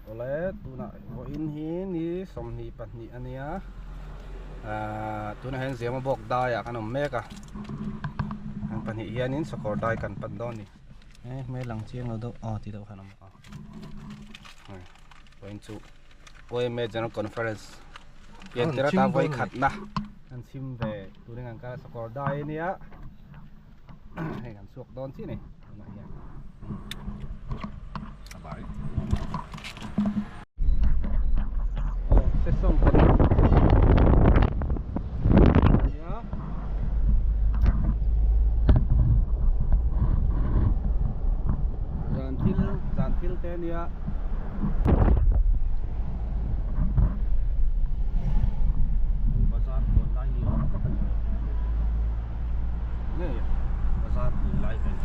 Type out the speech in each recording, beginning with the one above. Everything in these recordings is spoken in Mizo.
Awle tunah vawiin hi ni 22 a nia ahh tunah hian Zema bawk daiah kan awm mek a an pahnih hianin sakawr dai kan pan dawn a ni e hmel lang chiang lo deuh aw ti deuh khan a awm a vawiin chu YMA General Conference pian tir ata vawi khatna an chhim ve turin an kal a sakawr dai a nia hei kan chhuak dawn chiah a ni tunah hian. Aw session kawt nia zan thil zan thil te nia. Bazar kawn lai ni awm tak a ni. Ngei a bazar pui lai vel.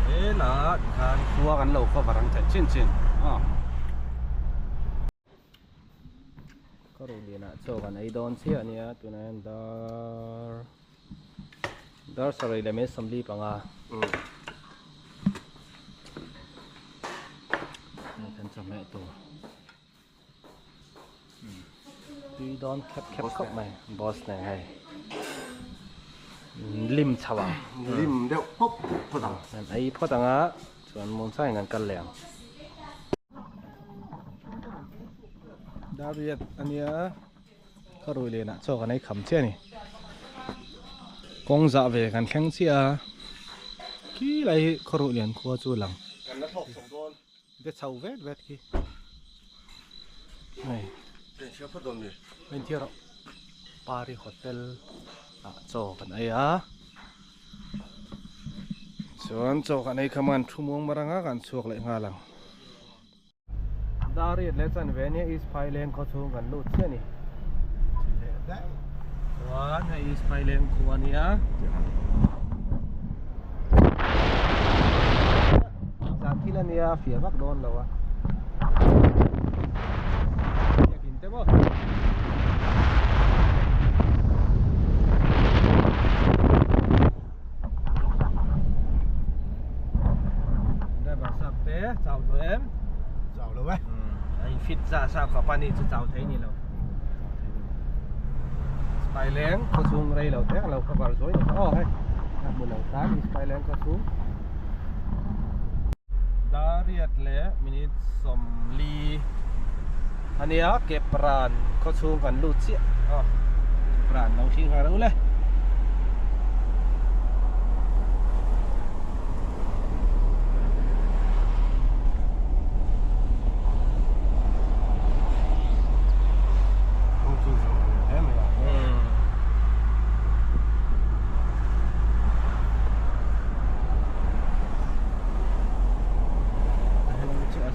Zela tikhan khua kan lo cover ang theih chin chin a. Ka ruh lianah chaw kan ei dawn chiah a nia tunah hian dar dar sarih leh mai 75. Kan chawhmeh tur. Tui dawn khep khep khawp mai boss nen hei lim chho ang lim deuh pawp phawt ang an ei phawt ang a chuan muangchangin kan kal leh ang Dariat ania ka rui lianah chaw kan ei kham chiah a ni kawng zah ve kan thleng chiah a khi lai hi khaw ruh lian khua chu a lang kan la thlawk chho dawn. De chho vet vet khi. Hei. Pen thiam phawt dawn mi. Pen thiam rawh. Pari Hotel ah chaw kan ei a. Chuan chaw kan ei kha man thu muang mar anga kan chhuak leh nghal ang. Dariat leh chan ve nia East Phaileng khaw chhung kan lut chiah a ni. Chuan hei East Phaileng khua a nia. Zan thil a nia fiah vak dawn lo a. Biakin te maw. Driver sap te chau tawh em? Chau lo e. A in fit za sa khawp a ni chu chau thei ni lo. Spy leng khaw chhung rei lo te ang lo cover zuai lo aw hei a hmu lo tan i spy leng khaw chhung. Dariat leh minute 40 ania Kepran khaw chhung kan lut chiah aw Kepran lo thlir nghal reuh le.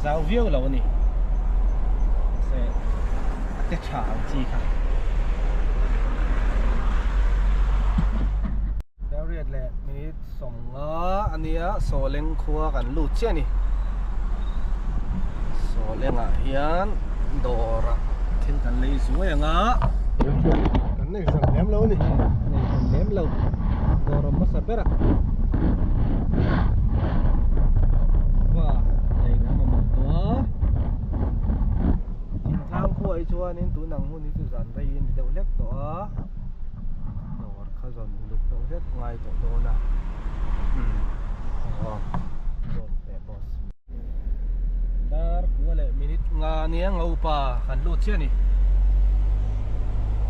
Zau viau lo a ni se a te tha ang chi kha Dariat leh minute 50 a nia Sawleng khua kan lut chiah a ni Sawlengah hian dawrah thil kan lei zuai ang a Kan nei hran lem lo a ni Kan nei hran lem lo dawr awm hmasa ber a Va lei kan mamawh tawh a Thingtlang khuaah hi chuanin tun ang hun hi chu zan rei a ni deuh hlek tawh a. Dawr kha zawn uluk deuh hlek ngai tawh dawn a aw zawn teh boss dar kua leh minute nga ania ngopa kan lut chiah a ni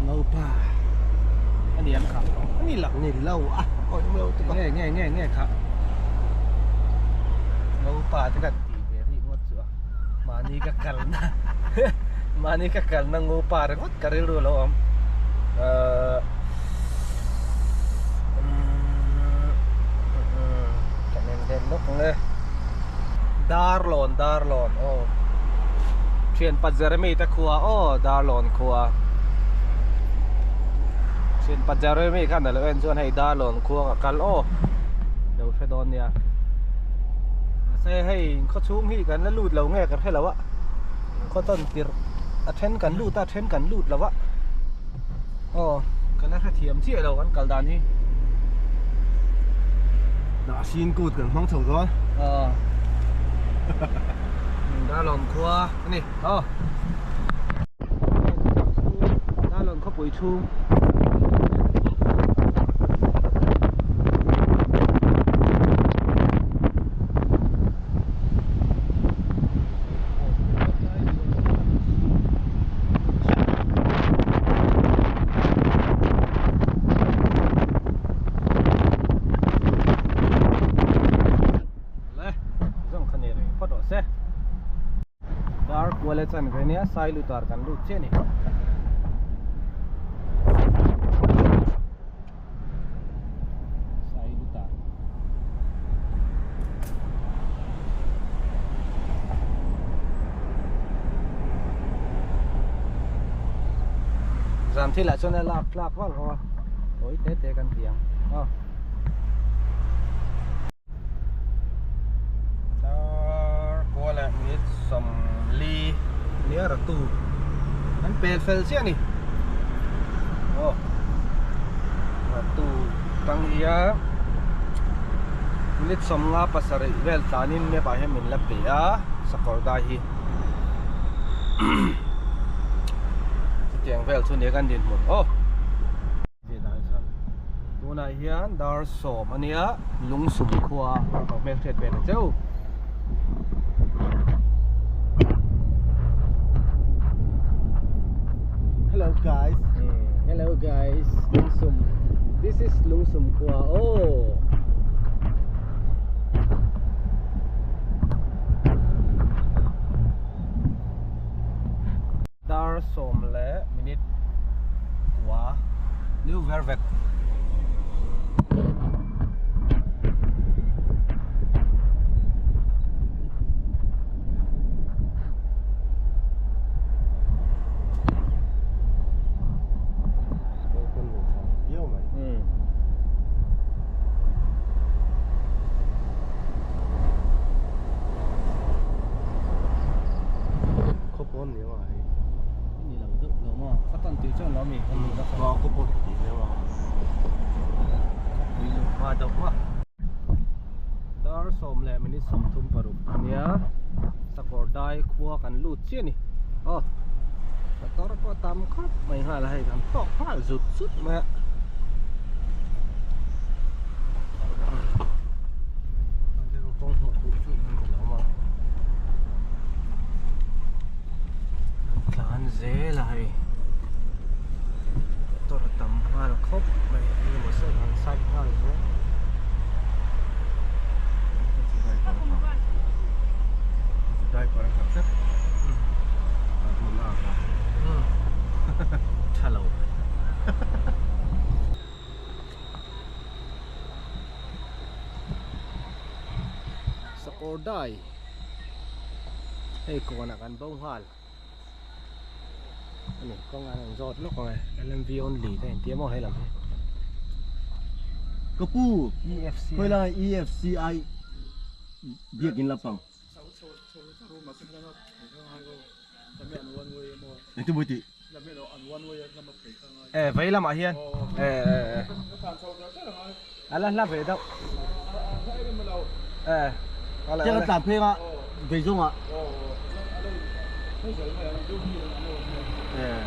ngopa a ni ang kha a ni lo ni lo a awi awm lo tuk a nge nge nge nge kha ngopa te kan tih ve rih ngawt chu a mahni ka kalna mahni ka kalna ngopa ringawt ka rilru a lo awm ahh ka nem vel lawk ang e Darlawn Darlawn aw thianpa Jeremy te khua aw Darlawn khua thianpa Jeremy khan alo en chuan hei Darlawn khua ka kal aw lo hre dawn nia mahse hei khaw chhung hi kan la lut lo nge ka hre lo a khaw tawn tirh a then kan lut a then kan lut lo a aw ka la hrethiam chiah lo kan kal dan hi. Hnahsin kut kan hmang chho dawn. Aw. Darlawn khua a ni. Aw. Darlawn khawpui chhung. Le zawng kha ni reng phawt rawh se dar kual chan ve nia sai lutar kan lut chiah ni sai lutar zan thil ah chuan a lak tlak vak lo a tawi te te kan ti ang aw dar kual ah minute sawmli nia ratu an pel fel chiah a ni aw ratu tang hian minute sawmnga pasarih vel tlanin map ah hian min la pe a sakawr dai hi chutiang vel chu nia kan dinhmun aw tunah hian dar sawm a nia lungsum khua a hmelhriat ve ta cheu. Hello guys. Hello guys, Lungsum. This is Lungsum khua. Oh. Dar sawm leh minute kua New Vervet. Khawpawn ni emaw hei. Ni lo deuh lo maw? Khaw tan tih chuan lo mi kan ni la. Aw khawpawn ka tih emaw. Khawpui luh hma deuh maw? Dar sawm leh minute sawmthum paruk ania sakawr dai khua kan lut chiah a ni. Aw motor pawh tam khawp mai nghal a hei kan tawk nghal zut zut mai a. Tlan zel a hei motor a tam nghal khawp mai engemaw sawn an side nghal zel tha lo. Sakawr dai hei kawnah kan bo nghal ani kawng an rawn zawt lawk ang e LMV only te a inti a maw he lam hi Ka pu khawilai EFCI biakin lampang. Engtin mawi tih? Eh vei lamah hian eh eh eh a la hla ve deuh eh Tiang a tlan phei anga vei zawngah eh.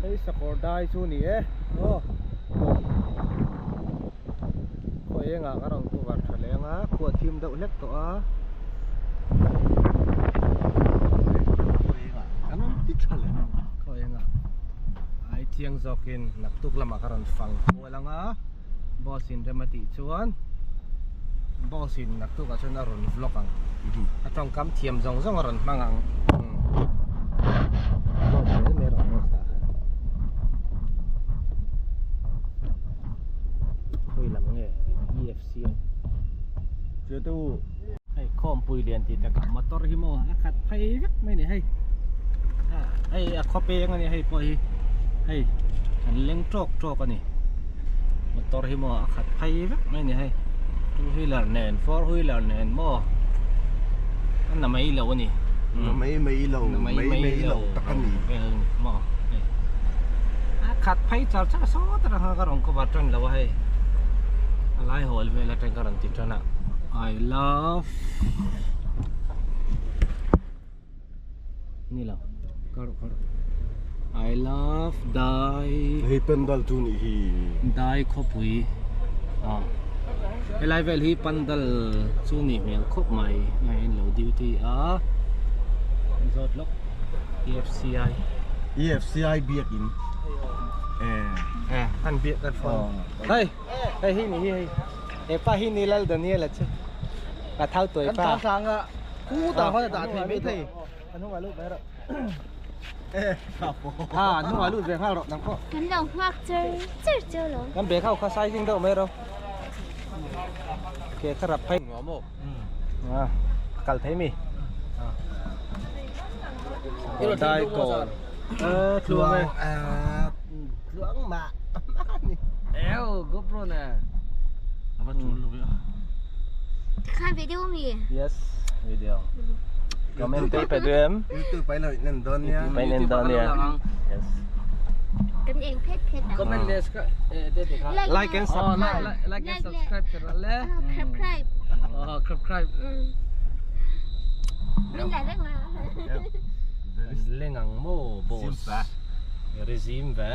Hei sakawr dai chu ni e aw khaw engah ka rawn cover tha leh anga khua thim deuh hlek tawh a khaw engah ai chiang zawkin naktuk lamah ka rawn fang kual anga boss in rem a tih chuan boss in naktuk ah chuan a rawn vlog ang a tawngkam thiam zawng zawng a rawn hmang ang vlog mai mai rawh boss ah khan khawi lam nge EFC a Chiate u hei khawmpui lian tih takah motor hi maw a khat phei vek mai a ni hei hei a khaw peng a ni hei pawh hi hei an leng tawk tawk a ni motor hi maw a khat phei vek mai a ni hei two wheeler nen four wheeler nen maw a na mai lo a ni. Na mai mai lo, mai mai lo tak a ni. Vel a ni maw hei. A khat phei char char sawt atang khan ka rawn cover tan lo a hei. A lai hawl vel atang ka rawn ti tan a. I love Ni lo ka rawh ka rawh. I love dai. Hei pandal chu nih hi. Dai khawpui a helai vel hi pandal chu nih hmel khawp mai a in lo duty a zawt lawk EFCI EFCI biak in e an biak kan phone hei hei hi ni hi hei hepa hi ni lal Daniel a chu ka thau tuai pa kan tang sang a khu ta khawn a dah thei mai thei A hnungah lut mai rawh. Ha, a hnungah lut ve nghal rawh nang pawh. Kan lo nghak char char cheu lo. Kan bag ho kha sizing deuh mai rawh. Ke kha rap phei nuam maw? A kal thei mi. Dai kawn. Ơ tluang e. Tluang mah. Eo GoPro nè. A va tul lo ve a. Khan video mi. Yes, video. Comment te pe duem. YouTube pai lo nen don nia. Pai nen don nia. Yes. Kan eng phet phet ang. Comment le te te kha. Like and subscribe. Like and subscribe kar le. Subscribe. Oh, subscribe. Min la reng la. Leng ang mo boss. Regime ve.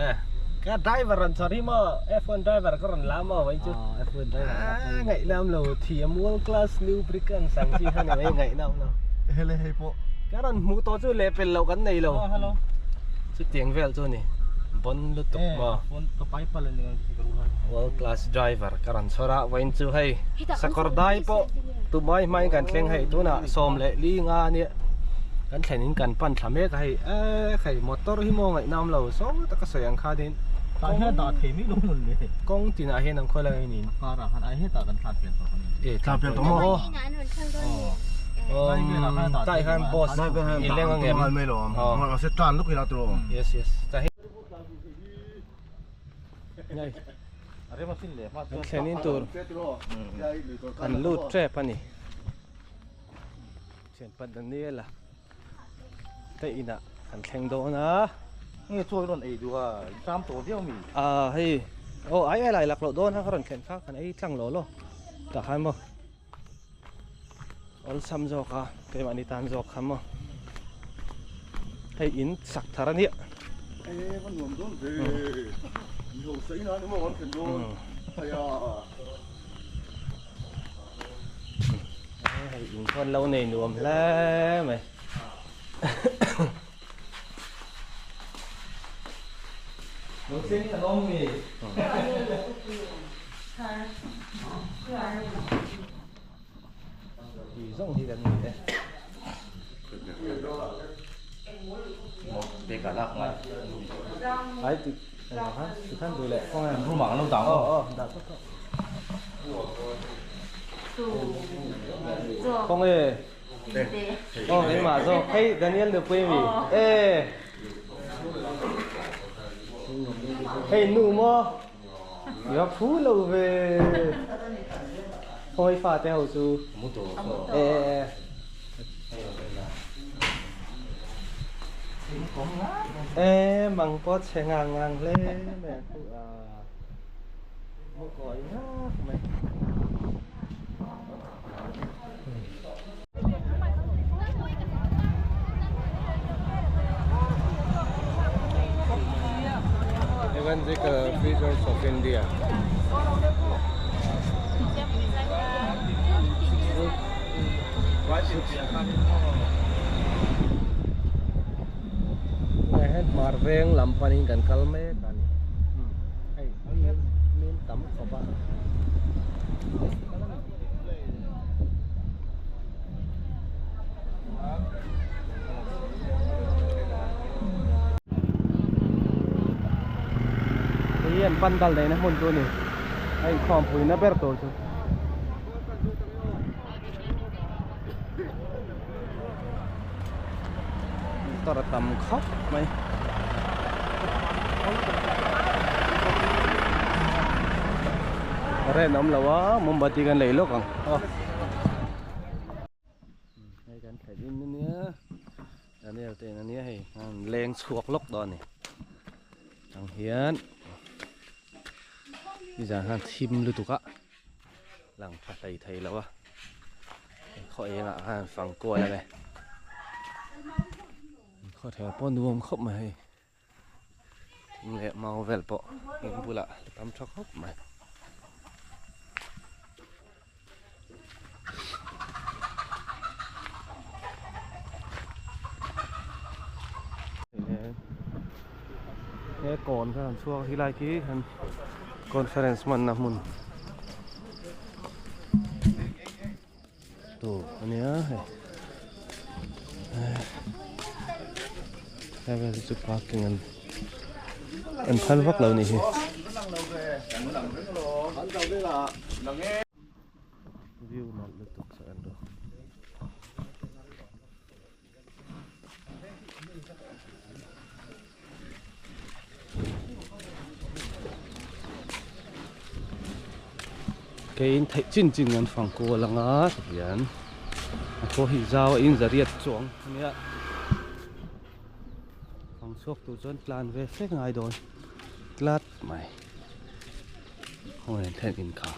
Ka driver ran char hi maw F1 driver ka rawn la maw vai chu. F1 driver. Ah ngaihnam lo thiam world class lubricants ang chi kha ni mai ngaihnam lo. Hele hei pawh. Ka rawn hmuh tawh chu leh pel loh kan nei lo. Hello. Chutiang vel chu ni. Bon lutuk maw. Phone ka pai pal ani World class driver ka rawn chhawr a vawiin chu hei sakawr dai pawh tumai hmain kan thleng hei tunah 14 nga ania kan thlen in kan pan thla mek a hei eee hei motor hi maw ngaihnam lo saw taka sawi ang khanin Tah hian dah thei mai lo hmun le. Kawng tinah hian an khawi lai in Car ah khan ai hetah kan thlan pian tawh kan e thlan pian tawh maw? Tah hian boss i leng ang em? Yes yes tah hian Kan thlen in tur kan lut tep a ni. Thianpa Daniela te inah kan thleng dawn a. Nge chaw i rawn ei duh a, i tram tawh viau mi? Ah hei aw ai ai lai lak loh dawn a ka rawn thlen kha kan ei tlang lo law tah khan maw awlsam zawk a keimahni tan zawk kha maw hei in sak thar a nia. E va nuam dawn ve mi hausa inah ni maw kan thlen dawn hei a. Hei in chuan lo nei nuam hle mai. Tih zawng hi kan ni e. Ai ti khan duh leh kawng em. Room ah kan lo dah maw? Aw dah tawp tawp. Kawng e. Aw keimah zawk. Hei Daniel nupui mi. E. Hei nu maw? I va phu lo ve. Khawi fate ho chu. E e e. E mang pawh chhe ngang ngang hle mai a khu a. Mu kawi ngak mai. Evangelical Prisons of India. Tunah hian hmar veng lam panin kan kal mek a ni. Hei min tam khawp a. Hei hi an pandal neihna hmun chu a ni a inkhawm puina ber tur chu. Motor a tam khawp mai. Ren awm lo a mombati kan lei lawk ang aw. Hei kan thlen in ania. Daniel te in ania hei an leng chhuak lawk dawn a ni ang hian nizan khan thim lutuk a lang tha hlei thei lo a khaw engah khan an fang kual a ni khaw thel pawh nuam khawp mai hei. Thing leh mau vel pawh in bulah a tam tha khawp mai. He kawn kha han chhuak hi lai khi han conference hmanna hmun Tu ania hei he vel hi chu parking an an phal vak lo nih hi. View nalh lutuk chu en rawh. Keiin theih chin chin an fang kual anga tihian a khaw hi zau a in zariat chuang ania fang chhuak tur chuan tlan ve fek ngai dawn tlat mai khawngaih thlen in kha.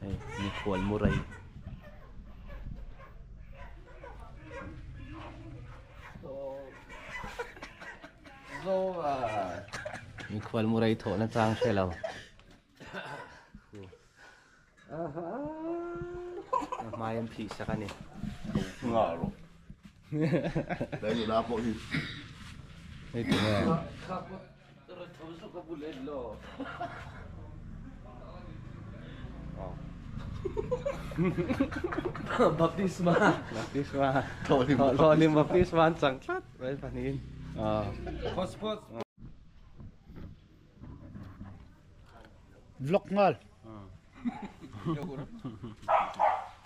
Hei mikhual mu rei. Mikhual mu rei thawhna chang hre lo. A hmai an phih sak a ni. Nga rawh. Dai nula pawh hi. Hei tu nge? Baptisma. Baptisma. Thawhlim baptisma an chang tlat mai pahnihin. Vlog nghal.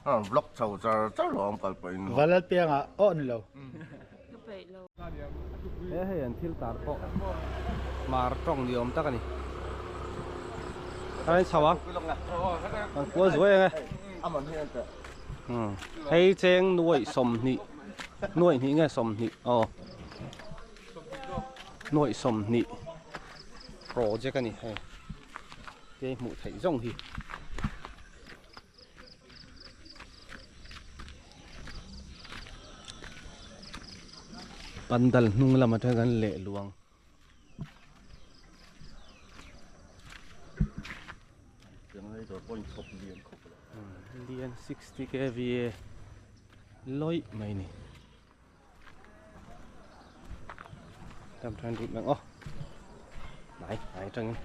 A vlog chho char char lo ang kal pawhin. Valal piangah awh ni lo. He hei an thil tar pawh mar tawng ni awm tak a ni. Khain chho a. Kan kual zuai ang e. Hei cheng nuaih sawmhnih nuaih hnih nge sawmhnih aw. Nuaih sawmhnih project a ni hei te hmuh theih zawng hi. Pandal hnung lam atang kan leh luang. Lian 60 kva lawih mai ni. Tam than lut nang aw. Nai, nai tangin.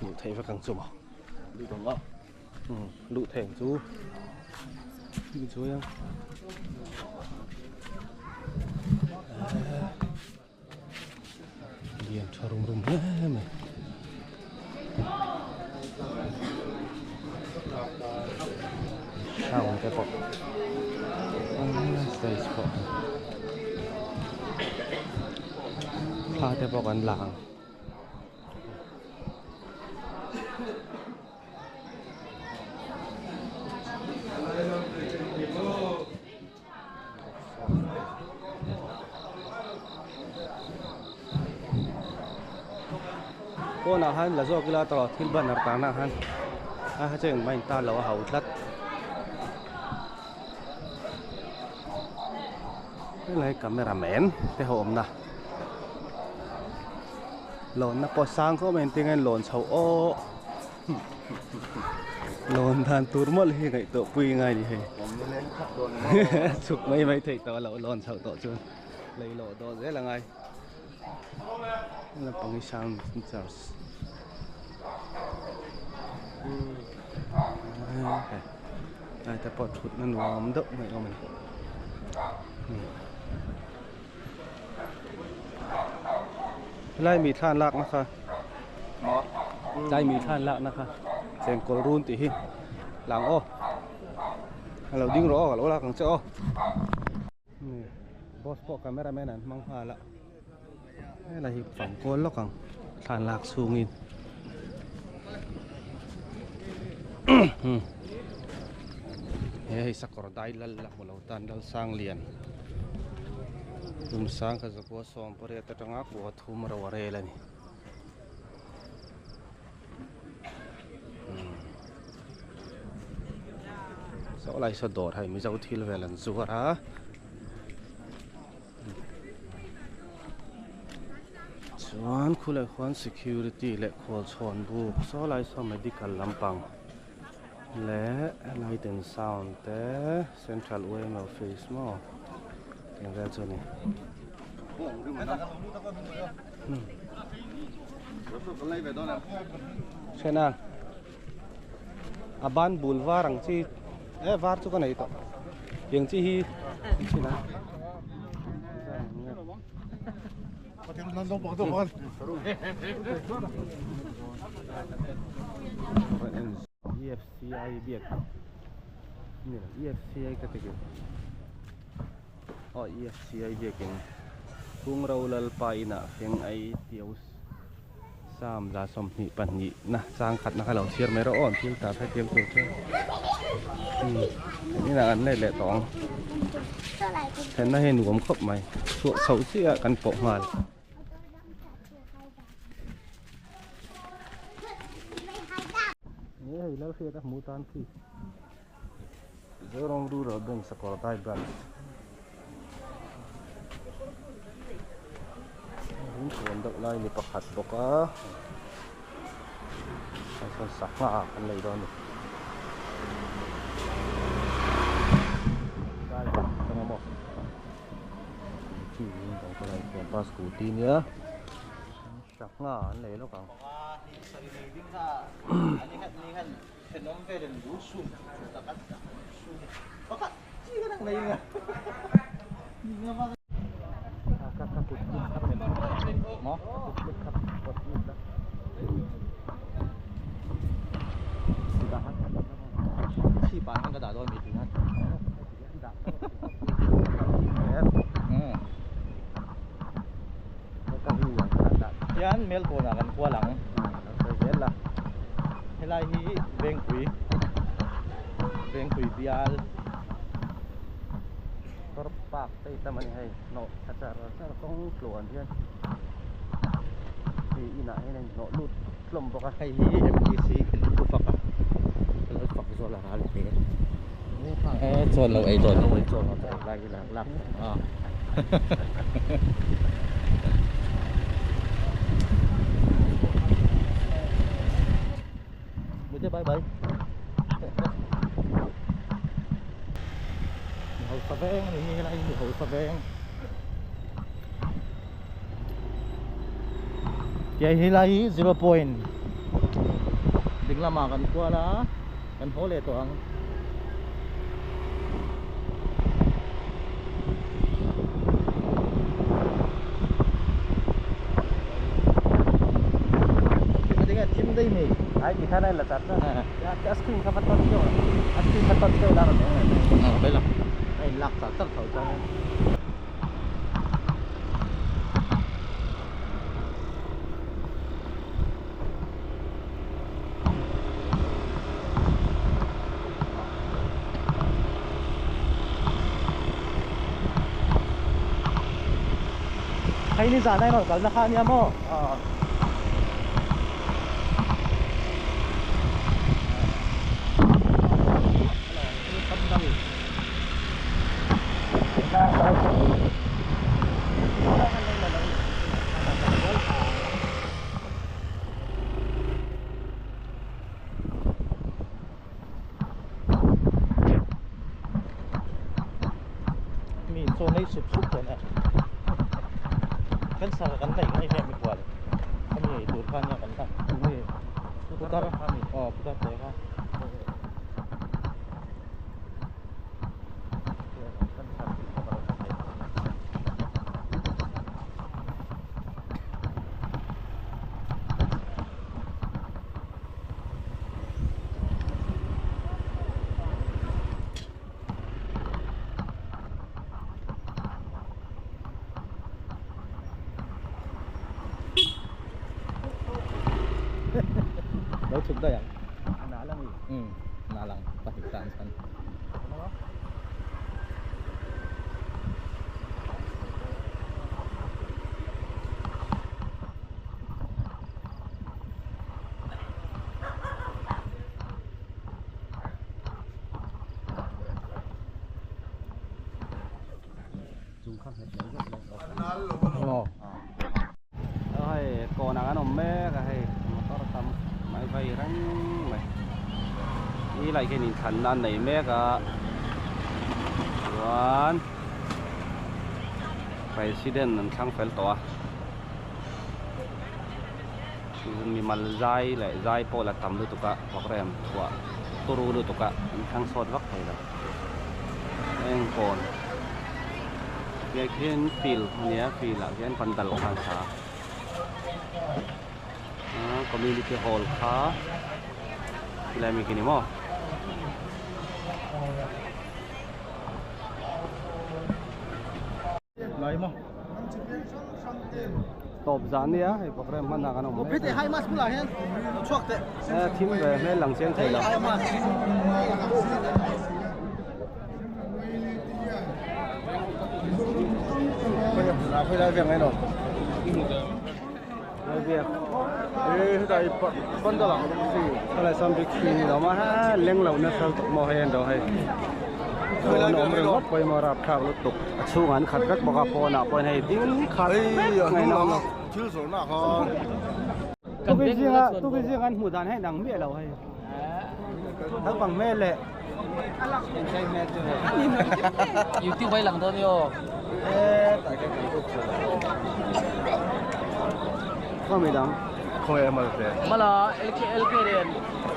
Luh theih vek ang chu maw. Luh ang aw. Luh theih ang chu. Luh chuai ang. Lian tha rum rum hle mai. Sound te pawh stage pawh thla te pawh kan la ang. Pawnah khan la zawk ila tawh thil banner tarna khan a ha cheng mai ta lo a hau tlat helai camera man te ho awmna lawnna pawh sang khawp mai engtin nge lawn chho aw. Lawn dan tur mawlh hi ngaihtuah pui ngai ni hei. Chhuk mai mai theih tawh loh lawn chhoh tawh chuan lei lawh dawh zel a ngai. Lampang hi sang church. Lai te pawh thutna nuam deuh mai awm a ni. Helai mi thla an lakna kha tlai mi thla an lakna kha chengkawl run tih hi lang aw. A lo ding rawh aw ka lo lak ang che aw. Boss pawh camera man an hmang nghal a. Helai hi fang kual lawk ang thlan lak chhungin. He hei sakawr dai lal la hmu lo tan lal sang lian. Tum sang kha zakua sawm pariat atanga kua thum ro a rel a ni. Saw lai saw dawr hei mizo thil vel an zuar a chuan khulai khuan security leh khualchhawn buk saw lai saw medical lampang leh light and sound te central yma office maw tih vel chu a ni. Thena a ban bul var ang chi e var chu ka nei tawh tiang chi hi chhin a EFCI biak ni lo EFCI ka ti keuh. Aw EFCI biakin Phung Lalpa inah feng ai tio Sam 22 na chang khatna kha lo chhiar mai rawh aw an thil tar hetiang tur chuan umm inah an let leh tawh ang thlenna hi nuam khawp mai chhuah chhoh chiah kan pawh nghal. Nge hei Lalhriata hmu tan khi. Mizoram Rural Bank Sakawrdai Branch Ring chuan deuh lai ni pakhat bawk a hei sawn sangha kan lei dawn a ni driver atanga maw scooty scooty nia sangha an lei lawk ang. Hian Melbourne ah kan kual ang helai hi Vengpui Vengpui bial Motor park te hi tam a ni hei hnawh tha char char kawng tluan hian hei inah hian a inhnawh lut hlawm bawk a. Hei hi MTC thu fak a lo fak zawh la ral hle e chawn lo ei dawn lo ei chawn lo ei lai hi lak lak a Mute bye bye mi hausa veng ani hi helai hi mi hausa veng Tiai helai hi zero point ding lamah kan kual a kan haw leh tawh ang. Thim dei mi ai ti khan ai la char char a screen kha va touch deuh a screen kha touch deuh la rawn eng a bai la a in lak char char tho chuan Hei ni zan a rawn kalna kha ania maw? Mi in chaw nei sup sup dawn e cancer kan neih ngai hian mikhual a mi ei tur kha nia kan la putar aw putar te kha. daih ang. Um nal ang pahnih tan chuan. Hei kawn ah kan awm mek a hei motor tam mai vai reng mai ni lai khian inthlan na an nei mek a chuan president an thlang fel tawh a mimal zai leh zai pawh la tam lutuk a program thuah turu lutuk a an thlang sawt vak thei lo heng kawn. Tiah khian field a nia field ah khian pandal kha an sa a community hall kha tilai mi khi ni maw. Tawp zan nia hei program hman ah kan awm mek a thim ve hmel lang chiang thei lo. A chhungah an khat vek bawk a pawnah pawhin hei ding khat vek mai a awm a. Tukin zinga an hmuh dan hi a inang miah lo hei. Naupang hmel leh YouTube ai lang dawn i aw. Khaw mi dang. Khaw e mal te. Mala LK LK nen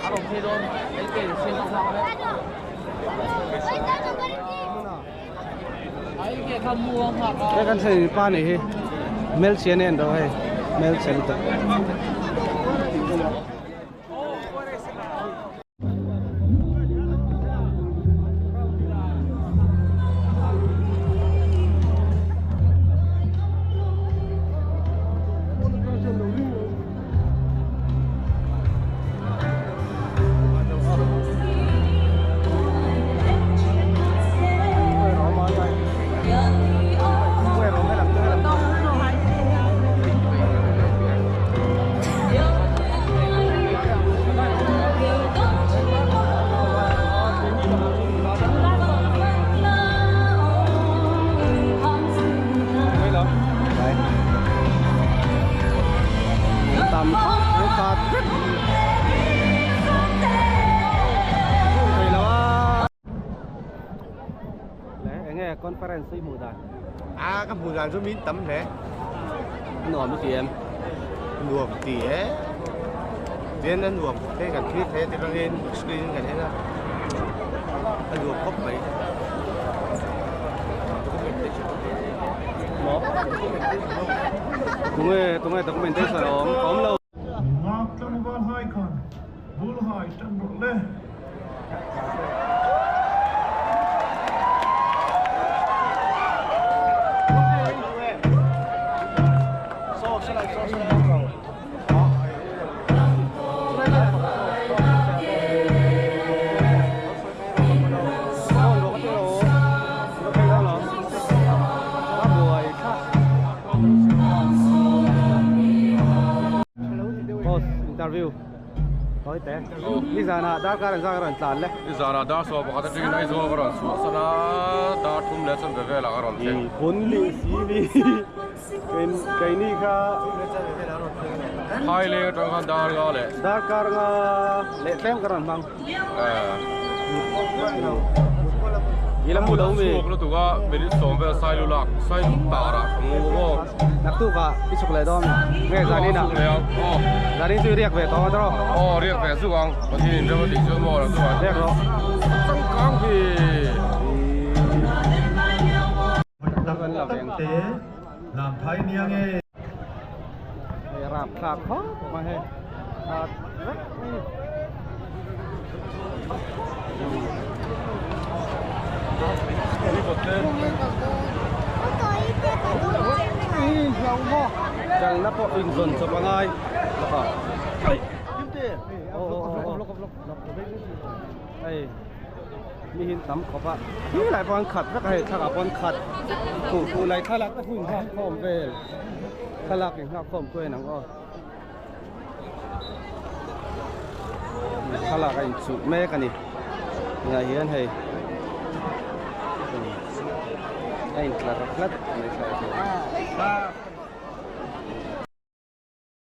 a rawn phei dawn LK in siam a nghak mek. LK kha mu a nghak a. He kan thlen pa nih hi hmelchhia nen do hei hmelchhe lutuk. Conference hi hmuh dan a ka hmuh dan chu min tam hle nuam i ti em nuam ti e tian a nuam hei kan thlir thei a ti rangin screen kan en a a nuam khawp mai tunge tunge documentation a awm awm lo. Ngak tlangval hai khan bul hai tan rawh le. Boss interview Tawi te Ni zanah darkar an zak a rawn tlan le Ni zanah dar sawm pakhat atangin Aizawl ka rawn chhuah san a dar thum leh chuan ve velah ka rawn thleng. Hun leh si ni keini kha Phai leng atang khan dar nga leh Darkar nga leh tlem ka rawn hmang. Ila mu lo mi. Chhuak lutuk a minute sawm vel sailu lak sailu tar ah ka mu maw. Naktuk ah i chhuk leh dawn nge zanin ah. Chhuk leh ang aw. Zanin chu i riak ve tawh ang tawh. Aw riak ve zuk ang Pathian in rem a tih chuan maw naktuk ah. Riak rawh. Changkang hi. Tak tak te lam thai nia nge. Hei rap thlak khawp mai hei khat vek mai ni. Jalna pawh inzawn chawp a ngai bawk a. Hei mi hin tam khawp a hi lai pawh an khat vek a hei thlalak pawh an khat khuh khuh lai thlalak te hun nghak khawm vel thlalak in nghak khawm kuai ang aw thlalak a inchuh mek a ni tunah hian hei a intlar tlat mai.